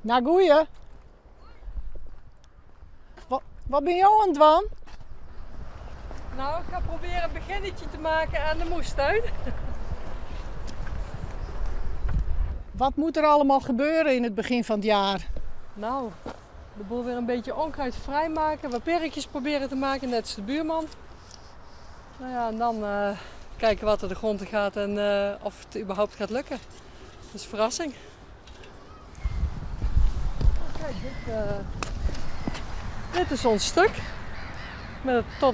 No goeie. Wat binne jo oan it dwaan? Nou, ik ga proberen een beginnetje te maken aan de moestuin. Wat moet er allemaal gebeuren in het begin van het jaar? Nou, de boel weer een beetje onkruidvrij maken. Wat perkjes proberen te maken, net als de buurman. Nou ja, en dan kijken wat er de grond in gaat en of het überhaupt gaat lukken. Dat is een verrassing. Oh, kijk, dit is ons stuk.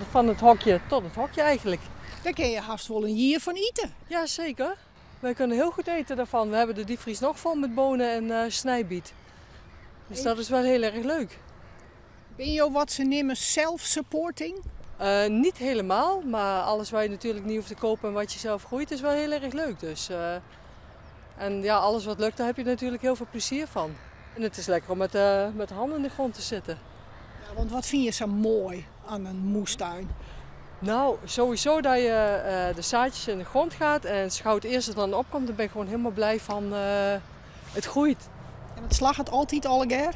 Van het hokje tot het hokje eigenlijk. Daar kun je haast wel een jier fan ite. Ja, zeker. Wij kunnen heel goed eten daarvan. We hebben de diepvries nog vol met bonen en snijbiet. Dus dat is wel heel erg leuk. Ben je wat ze noemen self-supporting? Niet helemaal, maar alles waar je natuurlijk niet hoeft te kopen en wat je zelf groeit is wel heel erg leuk. Dus, en ja, alles wat lukt, daar heb je natuurlijk heel veel plezier van. En het is lekker om met de handen in de grond te zitten. Ja, want wat vind je zo mooi aan een moestuin? Nou, sowieso dat je de zaadjes in de grond gaat en zo gauw het eerste dan opkomt, dan ben ik gewoon helemaal blij van het groeit. En het slagget altyd allegear?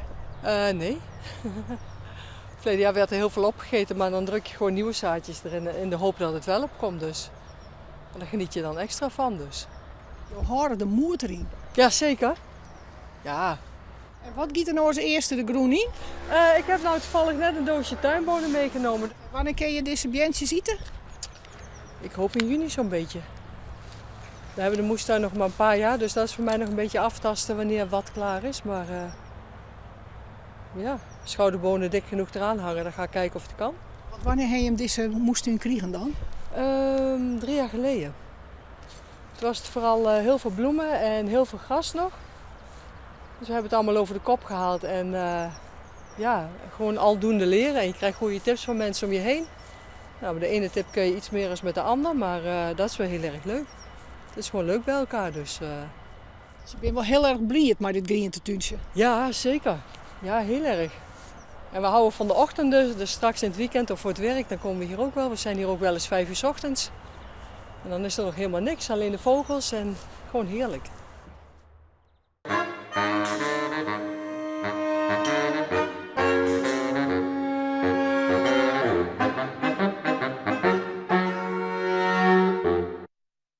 Nee. Verleden jaar werd er heel veel opgegeten, maar dan druk je gewoon nieuwe zaadjes erin in de hoop dat het wel opkomt. Dus. En daar geniet je dan extra van. Dus. Je houdt de moed erin. Ja, zeker. Ja. En wat gaat er nou als eerste de groen in? Ik heb nou toevallig net een doosje tuinbonen meegenomen. Wanneer kun je deze beentjes eten? Ik hoop in juni zo'n beetje. We hebben de moestuin nog maar een paar jaar, dus dat is voor mij nog een beetje aftasten wanneer wat klaar is. Maar schouderbonen dik genoeg eraan hangen, dan ga ik kijken of het kan. Want wanneer heb je hem deze moestuin gekregen dan? 3 jaar geleden. Toen was het vooral heel veel bloemen en heel veel gras nog. Dus we hebben het allemaal over de kop gehaald en gewoon aldoende leren. En je krijgt goede tips van mensen om je heen. Met de ene tip kun je iets meer dan met de ander, maar dat is wel heel erg leuk. Het is gewoon leuk bij elkaar. Dus. Dus je bent wel heel erg blij met dit groentetuintje. Ja, zeker. Ja, heel erg. En we houden van de ochtenden, dus straks in het weekend of voor het werk, dan komen we hier ook wel. We zijn hier ook wel eens 5 uur 's ochtends. En dan is er nog helemaal niks, alleen de vogels en gewoon heerlijk.